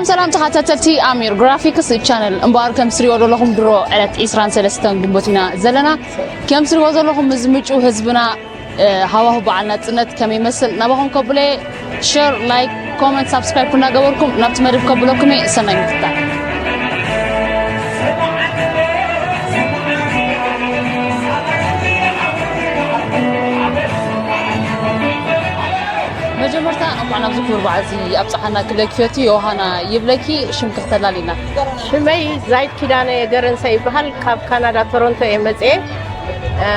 ሰላም ተኸታተልቲ ኣሚር ግራፊክስ ቻነል፣ እምበኣር ከም ትሪእዎ ዘለኹም ድሮ ዕለት ዕስራን ሰለስተን ግንቦት ኢና ዘለና። ከም ትሪእዎ ዘለኹም እዚ ምጩ ህዝብና፣ እ፣ ሃዋሁ በዓል ናጽነት ከመይ ይመስል ናባኹም ከብሎ እየ። ሸር፣ ላይክ፣ ኮመንት፣ ሳብስክራይብ እናገበርኩም ናብቲ መደብ ከብለኩም እየ። ሰናይ ምክትታል። መጀመርታ እንኳዕ ናብዚ ክቡር በዓል እዚ ኣብጽሓና ክብለኪ ፈቱ። ዮሃና ይብለኪ፣ ሽምኪ ክተላልይና። ሽመይ ዛይድ ኪዳነ ገረንሳ ይበሃል። ካብ ካናዳ ቶሮንቶ እየ መጽኤ። እ፣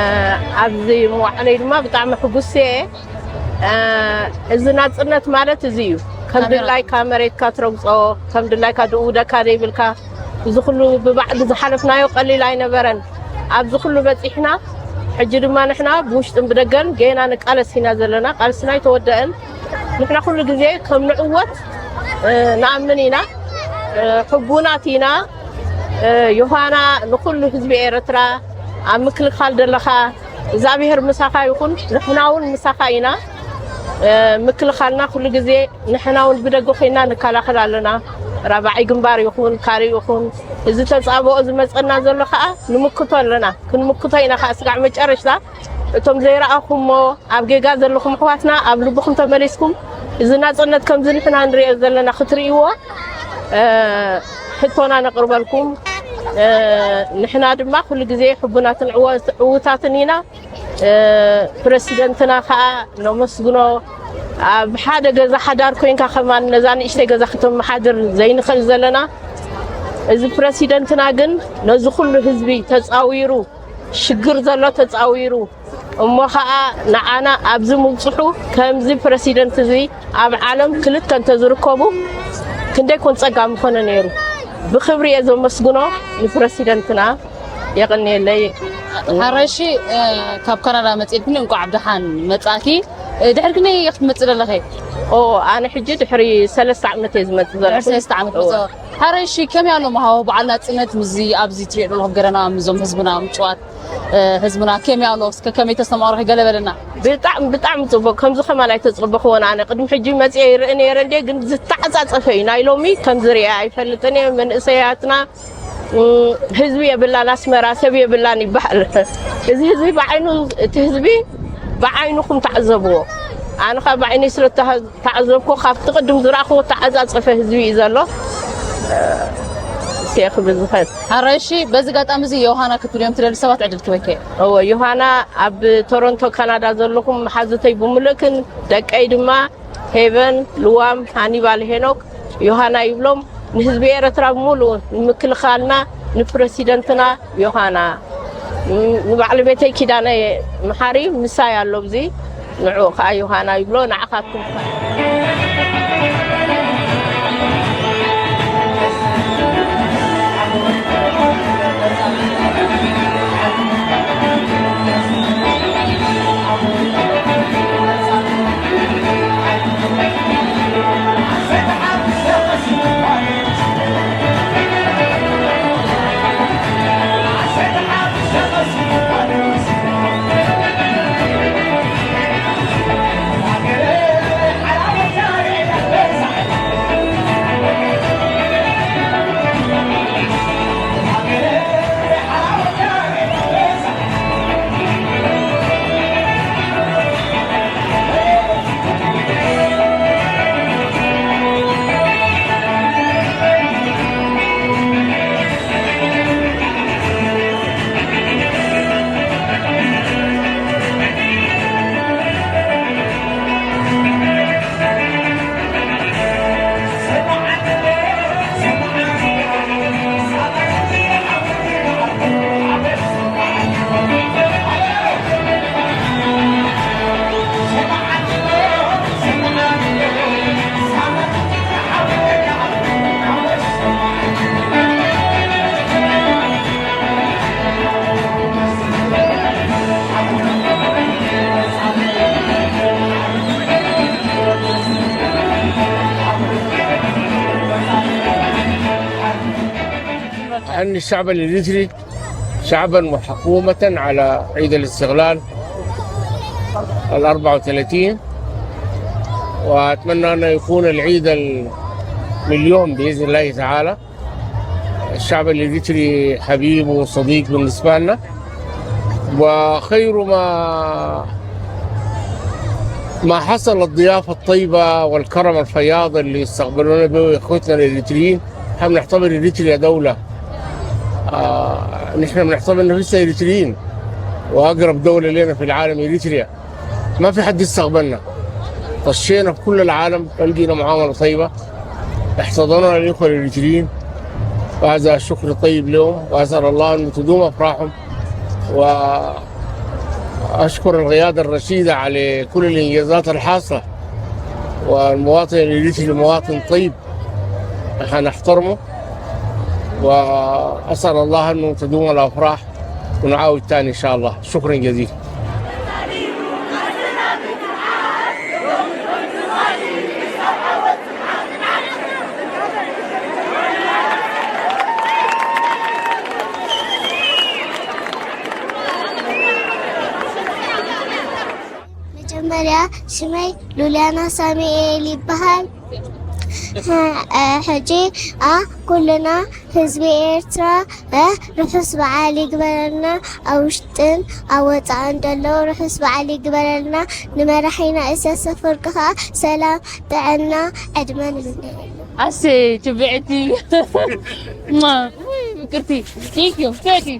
ኣብዚ መዋዕለይ ድማ ብጣዕሚ ሕጉስ እየ። እ፣ እዚ ናጽነት ማለት እዚ እዩ። ከም ካሜራ ድላይካ መሬትካ ትረግጾ፣ ከም ድላይካ ድእውደካ ዘይብልካ፣ እዚ ኩሉ ብባዕዲ ዝሓለፍናዮ ቀሊል ኣይነበረን። ኣብዚ ኩሉ በጺሕና፣ ሕጂ ድማ ንሕና ብውሽጥን ብደገን ጌና ንቃለስ ኢና ዘለና። ቃልስና ኣይተወደአን። ንሕና ኩሉ ግዜ ከም ንዕወት፣ እ፣ ንኣምን ኢና። እ፣ ሕቡናት ኢና። እ፣ ዮሃና፣ ንኩሉ ህዝቢ ኤርትራ፣ ኣብ ምክልኻል ዘለኻ እግዚኣብሔር ምሳኻ ይኹን። ንሕና እውን ምሳኻ ኢና። እ፣ ምክልኻልና ኩሉ ግዜ ንሕና እውን ብደገ ኮይና ንከላኸል ኣለና። ራብዓይ ግንባር ይኹን፣ ካልእ ይኹን፣ እዚ ተጻብኦ ዝመጸና ዘሎ ከኣ ንምክቶ ኣለና። ክንምክቶ ኢና ከኣ ስጋዕ መጨረሽታ። እቶም ዘይረኣኹሞ ኣብ ጌጋ ዘለኹም ኣሕዋትና ኣብ ልብኹም ተመሊስኩም እዚ ናጽነት ከምዚ ንሕና ንሪኦ ዘለና ክትርእይዎ፣ እ፣ ሕቶና ነቕርበልኩም። እ፣ ንሕና ድማ ኩሉ ግዜ ሕቡናትን ዕወ-፣ ዕዉታትን ኢና። እ፣ ፕረሲደንትና ከኣ ነመስግኖ። ኣብ ሓደ ገዛ ሓዳር ኮይንካ ከማን ነዛ ንእሽተይ ገዛ ክተመሓድር ዘይንኽእል ዘለና። እዚ ፕረሲደንትና ግን ነዚ ኩሉ ህዝቢ ተጻዊሩ፣ ሽግር ዘሎ ተጻዊሩ፣ እሞ ኸኣ ንዓና ኣብዚ ምብጽሑ፣ ከምዚ ፕረሲደንት እዚ ኣብ ዓለም ክልተ እንተዝርከቡ ክንደይ ኮን ጸጋ ምኾነ ነይሩ። ብኽብሪ እየ ዘመስግኖ ንፕረሲደንትና። የቐንየለይ። ሓራይሺ፣ እ፣ ካብ ካናዳ መጺእልክኒ፣ እንቋዕ ብደሓን መጻእኪ። እ፣ ድሕሪ ክንደይ ክትመጽእ ዘለኺ? ኦ፣ ኣነ ሕጂ ድሕሪ ሰለስተ ዓመት እየ ዝመጽእ ዘለኹ። ድሕሪ ሰለስተ ዓመት ኦ። መጻእ። ሓራይሺ፣ ከመይ ኣሎ መሃወ በዓል ናጽነት ምስዚ ኣብዚ ትሪኦ ዘለኹም ገረና ምስዞም ህዝብና ምጭዋት፣ እ፣ ህዝብና ከመይ ኣሎ? እስከ ከመይ ተስተማቕርኺ ገለ በለና። ብጣዕሚ፣ ብጣዕሚ ጽቡቕ። ከምዚ ከማን ኣይተጸበኽዎን ኣነ። ቅድሚ ሕጂ መጽየ ይርኢ ነይረ እንዴ፣ ግን ዝተዓጻጸፈ እዩ። ናይ ሎሚ ከምዚ ሪአ ኣይፈልጥን እየ። መንእሰያትና፣ እ፣ ህዝቢ የብላን ኣስመራ፣ ሰብ የብላን ይበሃል። እዚ ህዝቢ ብዓይኑ፣ እቲ ህዝቢ ብዓይንኹም ተዓዘብዎ። ኣነ ኸኣ ብዓይነይ ስለ እተሃ-፣ ተዓዘብኩ፣ ካብቲ ቅድም ዝረኣኽዎ ተዓጻጸፈ ህዝቢ እዩ ዘሎ። እ፣ እስከ ክብል ዝኽእል። ሓራይሺ፣ በዚ ኣጋጣሚ እዚ ዮሃና ክትብልዮም ትደሊ ሰባት ዕድል ክበከ። እወ፣ ዮሃና ኣብ ቶሮንቶ ካናዳ ዘለኹም መሓዙተይ ብምሉእክን ደቀይ ድማ ሄቨን፣ ልዋም፣ ሃኒባል ሄኖክ፣ ዮሃና ይብሎም። ንህዝቢ ኤርትራ ብምሉኡ፣ ንምክልኻልና፣ ንፕረሲደንትና ዮሃና፣ ን-፣ ንባዕሊ ቤተይ ኪዳነ መሓሪ ምሳይ ኣሎ ኣብዚ። ንዕኡ ከኣ ዮሃና ይብሎ፣ ንዓኻትኩም ከኣ። أن الشعب الإريتري شعبا وحكومة على عيد الاستقلال الأربعة وثلاثين، وأتمنى أن يكون العيد ال-، مليون بإذن الله تعالى. الشعب الإريتري حبيب وصديق بالنسبة لنا، وخير ما ما حصل الضيافة الطيبة والكرم الفياض اللي استقبلونا به إخوتنا الإريتريين. احنا بنعتبر إريتريا دولة، آه نحن بنعتبر نفسنا إريتريين، وأقرب دولة لنا في العالم إريتريا. ما في حد يستقبلنا، طشينا في كل العالم، ما لقينا معاملة طيبة. احتضننا الإخوة الإريتريين، وهذا شكر طيب لهم، وأسأل الله أن تدوم أفراحهم. وأشكر القيادة الرشيدة على كل الإنجازات الحاصلة، والمواطن الإريتري مواطن طيب، حنحترمه، وأسأل الله أنه تدوم الأفراح، ونعاود تاني إن شاء الله. شكرا جزيلا. መጀመርያ ሽመይ ሉልያና ሳሙኤል ይበሃል። ሕጂ ኩልና ህዝቢ ኤርትራ ርሑስ በዓል ይግበረልና። ኣብ ውሽጥን ኣብ ወፃእን ዘለዉ ርሑስ በዓል ይግበረልና። ንመራሒና ኢሳያስ ኣፈወርቂ ከዓ ሰላም፣ ጥዕና፣ ዕድመ ንምነየሉ። ኣሰይ ትብዕቲ ምቅርቲ። Thank you. Thank you.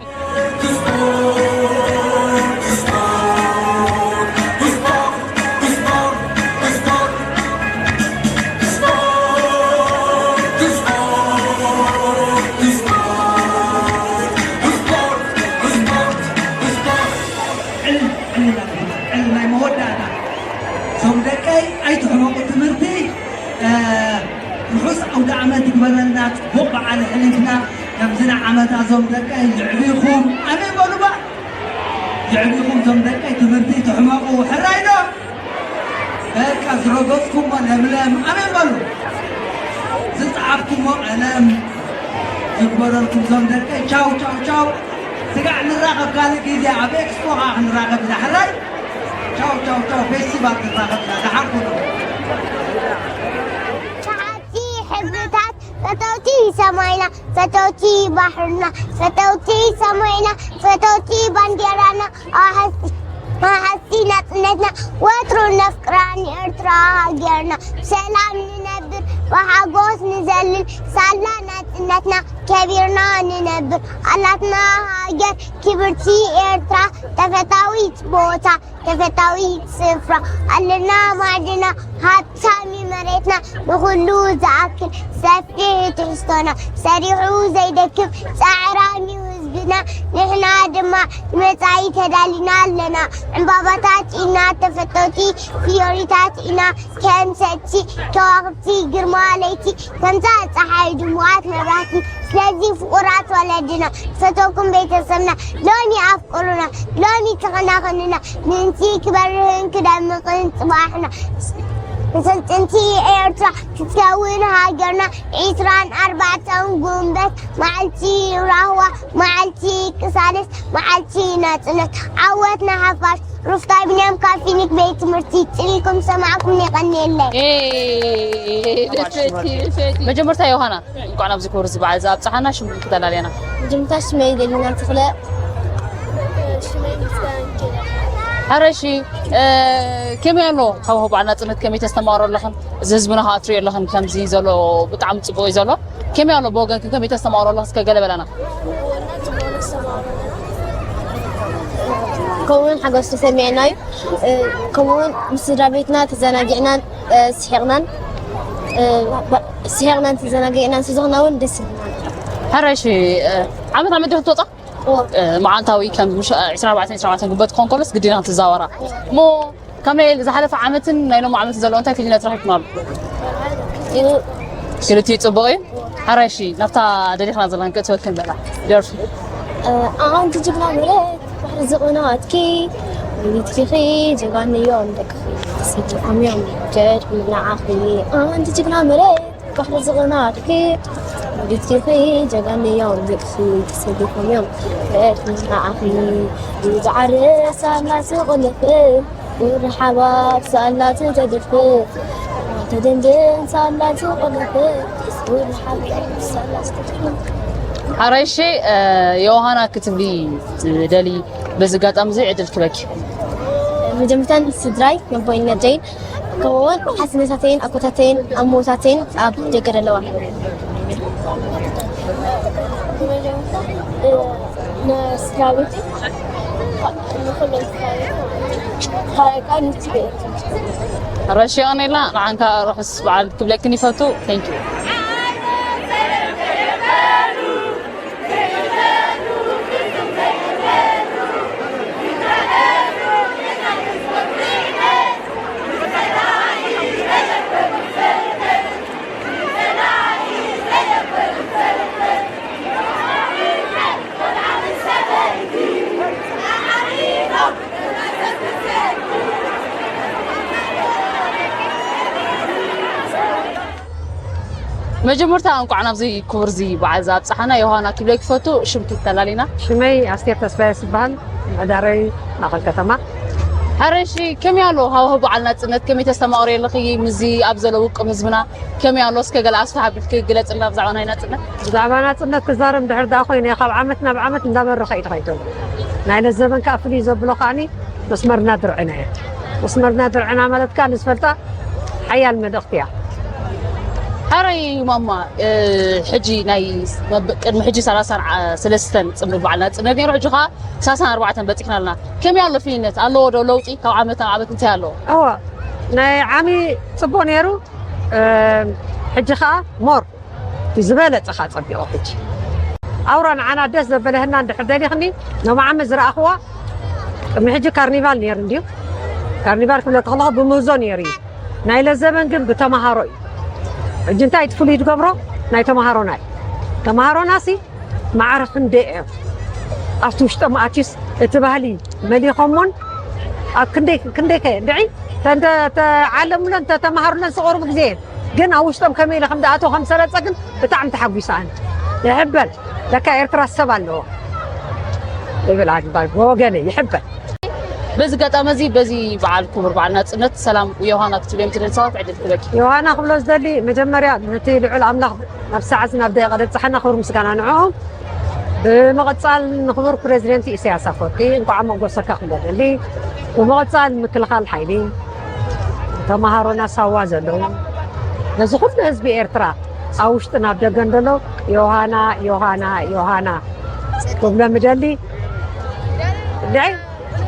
ናይ መወዳእታ ዞም ደቀይ ኣይትሕመቑ ትምህርቲ ርሑስ ኣውደ ዓመት ይግበረልና። ፅቡቕ በዓል ኣሕሊፍና ከምዚ ንዓመታ ዞም ደቀይ ይዕቢኹም። ኣሜን በሉ ባ ይዕቢኹም ዞም ደቀይ ትምህርቲ ትሕመቑ ሕራይ ዶ በቃ ዝረገፅኩሞ ለምለም ኣሜን በሉ ዝፀዓፍኩሞ ቀለም ይግበረልኩም ዞም ደቀይ ቻው ቻው ቻው ስጋዕ ንራኸብ ካልእ ግዜ ኣብ ኤክስፖ ከዓ ክንራኸብ ኢና ሕራይ ቻው ቻው ቻው ፌስቲቫል ክንራኸብ ኢና ደሓን ኩኑ ሰዓብቲ ሕብርታት ፈተውቲ ሰማይና ፈተውቲ ባሕርና ፈተውቲ ሰማይና ፈተውቲ ባንዴራና ኣዋሕስቲ ናጽነትና ወትሩ ነፍቅራ ንኤርትራ ሃገርና ብሰላም ንነብር ብሓጎስ ንዘልል ሳላ ናጽነትና ከቢርና ንነብር ኣላትና ሃገር ክብርቲ ኤርትራ ተፈታዊት ቦታ ተፈታዊት ስፍራ ኣለና ማዕድና ሃብታሚ መሬትና ንኹሉ ዝኣክል ሰፊሕ ትሕዝቶና ሰሪሑ ዘይደክም ጻዕራም እዩ ህዝብና ንሕና ድማ ንመጻኢ ተዳሊና ኣለና ዕምባባታት ኢና ተፈተውቲ ፍዮሪታት ኢና ከም ሰቲ ከዋኽብቲ ግርማ ለይቲ ከምዛ ጸሓይ ድሙቓት መብራህቲ ስለዚ ፍቑራት ወለድና ዝፈተውኩም ቤተሰብና ሎሚ ኣፍቅሩና ሎሚ ተኸናኸኑና ምእንቲ ክበርህን ክደምቕን ጽባሕና ስልጥንቲ ኤርትራ ክትከውን ሃገርና ዒስራን ኣርባዕተን ጉንበት መዓልቲ ራህዋ መዓልቲ ቅሳነት መዓልቲ ናጽነት ዓወት ንሓፋሽ ሩፍታ ቢንያም ካብ ፊኒክ ቤት ትምህርቲ ጽሊኩም ሰማዕኩም የቐንየለይ መጀመርታ ዮሃና እንኳዕ ናብዚ ክብሪ ዝበዓል ዝኣብፅሓና ሽምግል ክተላልየና መጀመርታ ሽመይ ደሊና ትኽለ ሓረሺ ከመይ ኣሎ ሃዋሁ በዓል ናፅነት ከመይ ተስተማሮ ኣለኽን እዚ ህዝብና ከዓ ትሪኦ ኣለኽን ከምዚ ዘሎ ብጣዕሚ ፅቡቅ እዩ ዘሎ ከመይ ኣሎ ብወገንክ ከመይ ተስተማሮ ኣለኽ እስከ ገለ በለና ከምኡውን ሓጎስ ተሰሚዕና እዩ ከምኡውን ምስ ስድራ ቤትና ተዘናጊዕናን ስሒቕናን ስሒቕናን ተዘናጊዕናን ስዝኽና እውን ደስ ይብልና ሕረሺ ዓመት ዓመት ዲኹም ትወፃ መዓልታዊ ከም ዕስራን ኣርባዕተን ዕስራን ኣርባዕተን ጉበት ክኾን ከሎስ ግዲና ክትዛወራ እሞ ካብ ናይ ዝሓለፈ ዓመትን ናይ ሎሚ ዓመትን ዘሎ እንታይ ፍልይነት ረኺብክናሉ ክልቲኡ ፅቡቕ እዩ ሓራይሺ ናብታ ደሊኽና ዘለና ክእትወክን በላ ደርፊ ኣንቲ ጅግና መሬት ባሕሪ ዝቕናትኪ ሚኒትኪኺ ጀጋን እዮም ደቅኺ ተሰሊፎም እዮም ጀድ ንዓኺ ኣንቲ ጅግና መሬት ባሕሪ ዝቕናትኪ ሚኒትኪኺ ጀጋን እዮም ደቅኺ ተሰሊፎም እዮም ጀድ ንዓኺ ዝዓርስ ኣላ ዝቕልፍ ብርሓባ ብሳላ ትደድፍ ተደንድን ሳላ ትቕልፍ ሓረይሺ ዮሃና ክትብሊ ትደሊ በዚ ኣጋጣሚ እዚ ዕድል ክበኪ። መጀመርታ ንስድራይ፣ ነቦይን ነደይን፣ ከምኡውን ሓትነታተይን ኣኮታተይን ኣሞታተይን ኣብ ደገ ዘለዋ። ንስድራ ቤተይ፣ ንኩሎም ስድራ ቤተይ፣ ሓረቃ ንስድራ ቤተይ። ረሺዮን ኢላ ንዓንካ ርሑስ በዓል ክብለክን ይፈቱ። Thank you። መጀመርታ እንኳዕ ናብዚ ክቡር እዚ በዓል ዛብፅሓና። ዮሃና ክብለይ ክፈቱ፣ ሽምኪ ተላሊና። ሽመይ ኣስቴር ተስፋየስ ይበሃል። ምዕዳረይ ማእኸል ከተማ። ሕረሺ ከመይ ኣሎ ሃዋሁ በዓል ናፅነት? ከመይ ተስተማቕሪ ኣለኺ? ምዚ ኣብ ዘሎ ውቅም ህዝብና ከመይ ኣሎ? እስከ ገለ ኣስፍሕ ኣቢልኪ ግለፅልና ብዛዕባ ናይ ናፅነት። ብዛዕባ ናፅነት ክዛረብ እንድሕር ደኣ ኮይነ፣ ካብ ዓመት ናብ ዓመት እንዳበረኸ እዩ ተኸይዱ። ናይ ለዘበን ከዓ ፍልይ ዘብሎ ከዓኒ መስመርና ድርዕና እያ። መስመርና ድርዕና ማለት ከዓ ንዝፈልጣ ሓያል መልእኽቲ እያ። ሕረይ ማማ፣ ሕጂ ናይ ቅድሚ ሕጂ ሰላሳን ሰለስተን ፅምብል በዓል ናፅነት ነይሩ፣ ሕጂ ከዓ ሰላሳን ኣርባዕተን በፂሕና ኣለና። ከመይ ኣሎ ፍልይነት ኣለዎ ዶ ለውጢ ካብ ዓመት ናብ ዓመት እንታይ ኣለዎ? እወ፣ ናይ ዓሚ ፅቡቅ ነይሩ። ሕጂ ከዓ ሞር ዝበለፀ ከዓ ፀቢቑ። ሕጂ ኣውራ ንዓና ደስ ዘበለህና እንድሕር ደሊኽኒ፣ ሎም ዓመት ዝረኣኽዋ፣ ቅድሚ ሕጂ ካርኒቫል ነይሩ እንድዩ። ካርኒቫል ክብለኪ ከለኹ ብምህዞ ነይሩ እዩ። ናይ ለዘበን ግን ብተምሃሮ እዩ። ሕጂ እንታይ እቲ ፍሉይ ዝገብሮ? ናይ ተምሃሮና እዩ። ተምሃሮና ሲ ማዕረ ክንደይ እዮም ኣብቲ ውሽጦም ኣትዩስ እቲ ባህሊ መሊኾሞን ኣብ ክንደይ ክንደይ ከ ድዒ ተዓለሙለን ተተምሃሩለን ዝቐርቡ ግዜ ግን ኣብ ውሽጦም ከመይ ኢለ ከም ዝኣተው ከም ሰረጸ ግን ብጣዕሚ ተሓጒሰ። ኣነ ይሕበን። ለካ ኤርትራ ሰብ ኣለዎ ይብል ኣግባል ብወገነ ይሕበን። በዚ ኣጋጣሚ እዚ በዚ በዓል ክቡር በዓል ናጽነት ሰላም ዮሃና ክትብልዮም ትደሊ ሰባት ዕድል ክበኪ። ዮሃና ክብሎ ዝደሊ መጀመርያ ነቲ ልዑል ኣምላኽ ናብ ሰዓት ናብ ደቂቐ ደብጽሓና ክብሪ ምስጋና ንዕኦም። ብምቕጻል ንክቡር ፕሬዚደንት ኢሳያስ ኣፈወርቂ እንኳዕ መጎሰካ ክብሎ ደሊ። ብምቕጻል ምክልኻል ሓይሊ ተምሃሮና ሳዋ ዘለዉ ነዚ ኩሉ ህዝቢ ኤርትራ ኣብ ውሽጥን ኣብ ደገን ዘሎ ዮሃና ዮሃና ዮሃና ክብሎ ምደሊ። እንድዒ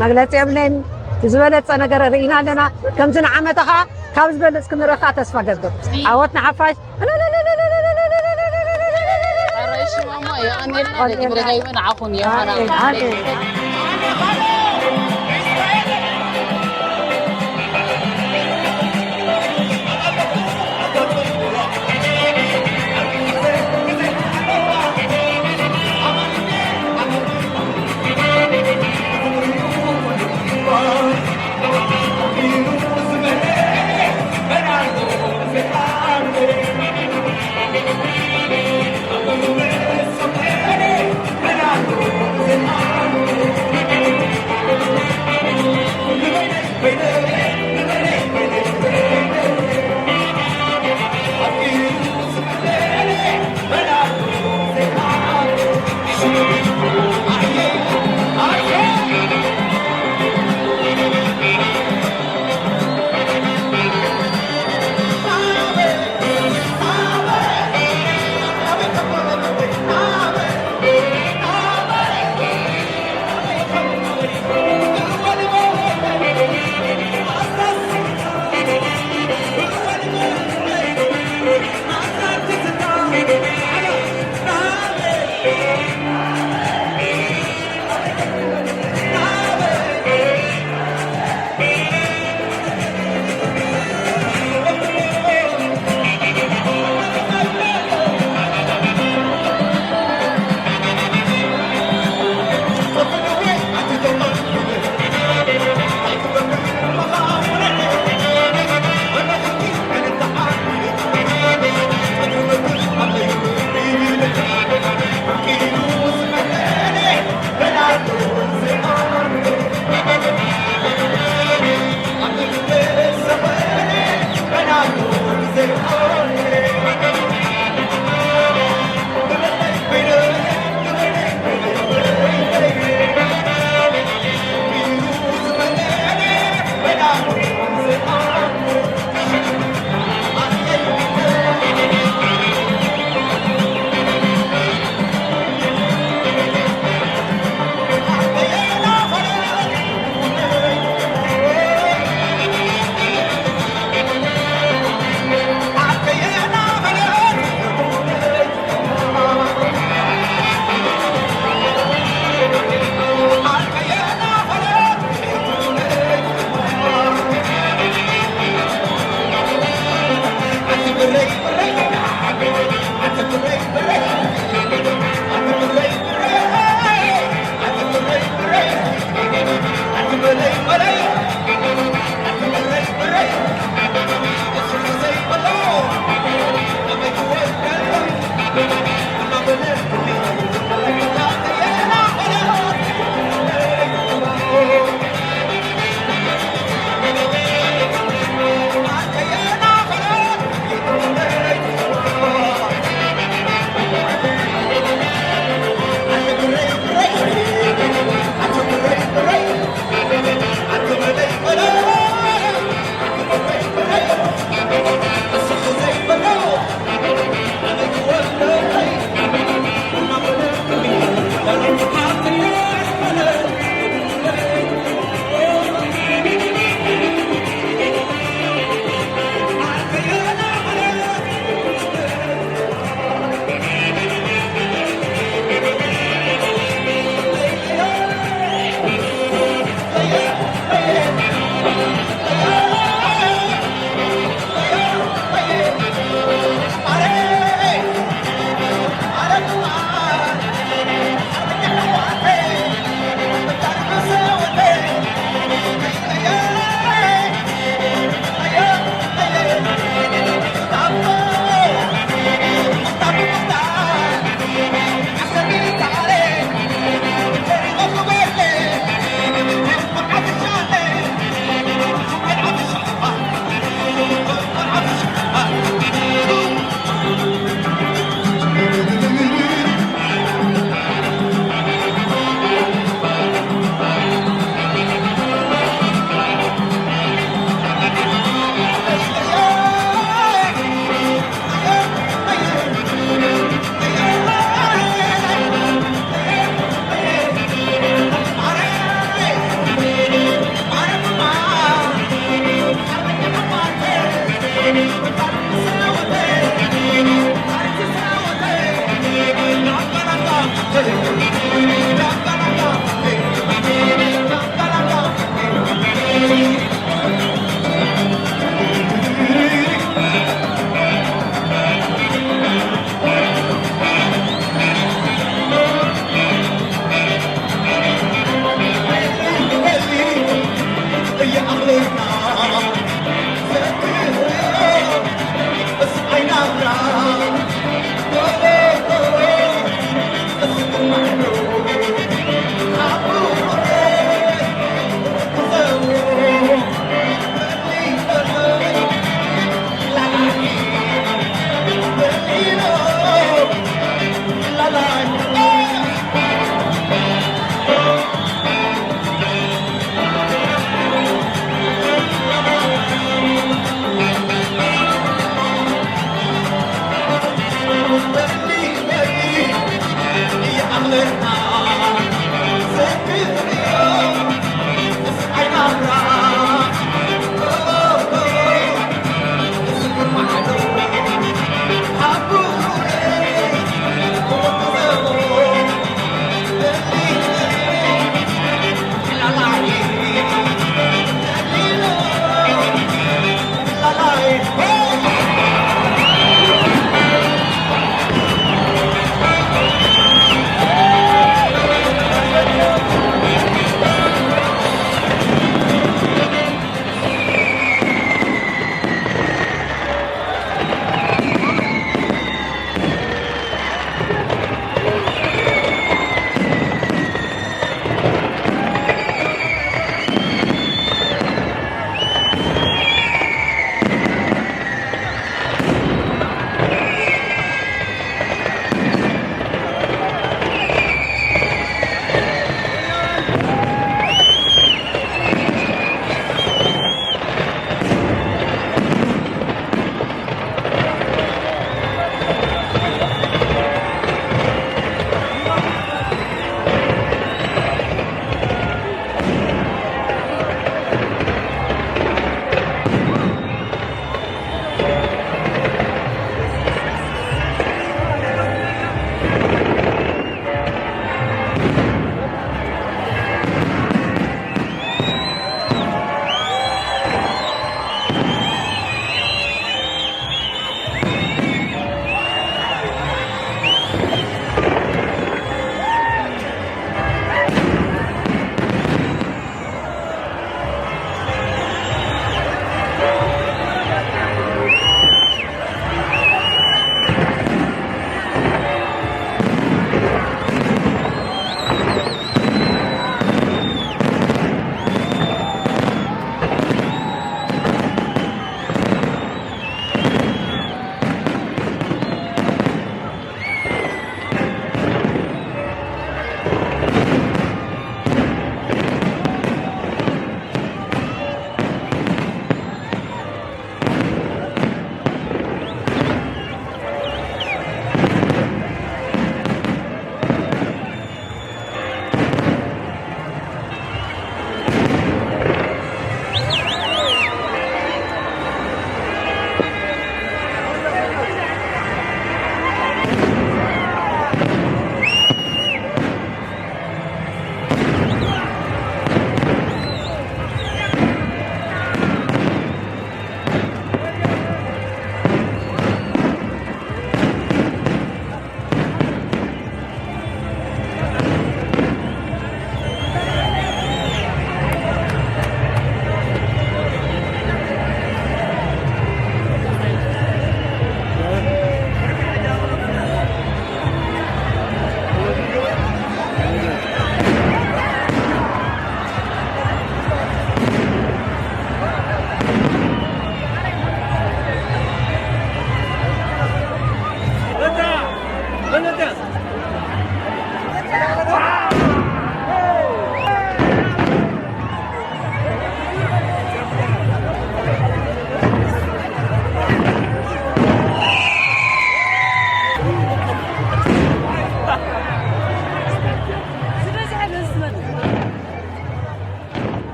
መግለጺ የብለይን። ዝበለጸ ነገር ርኢና ኣለና። ከምዚ ንዓመታ ኸዓ ካብ ዝበለጽ ክንረኻ ተስፋ ገብር። ዓወት ንሓፋሽ። ኧረ እሺ ማማ የቐኔልና። ደጊ ብደጋግመ ንዓኹም ዮሃና።